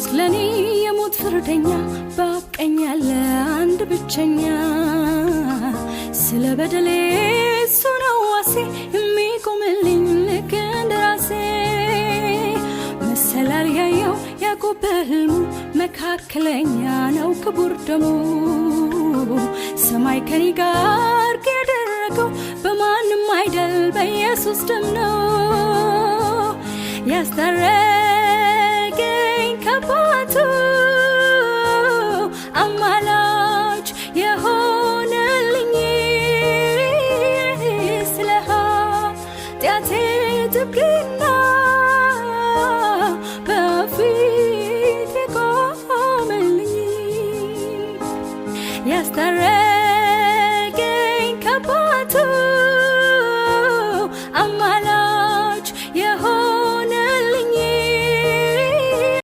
ኢየሱስ ለኔ የሞት ፍርደኛ፣ በአብ ቀኝ ያለ አንድ ብቸኛ። ስለ በደሌ እሱ ነው ዋሴ፣ የሚቆምልኝ ልክ እንደ ራሴ። መሰላል ያየው ያዕቆብ በሕልሙ፣ መካከለኛ ነው ክቡር ደሙ። ሰማይ ከኔ ጋር ያደረገው በማንም አይደል፣ በኢየሱስ ደም ነው። ያስታረቀኝ።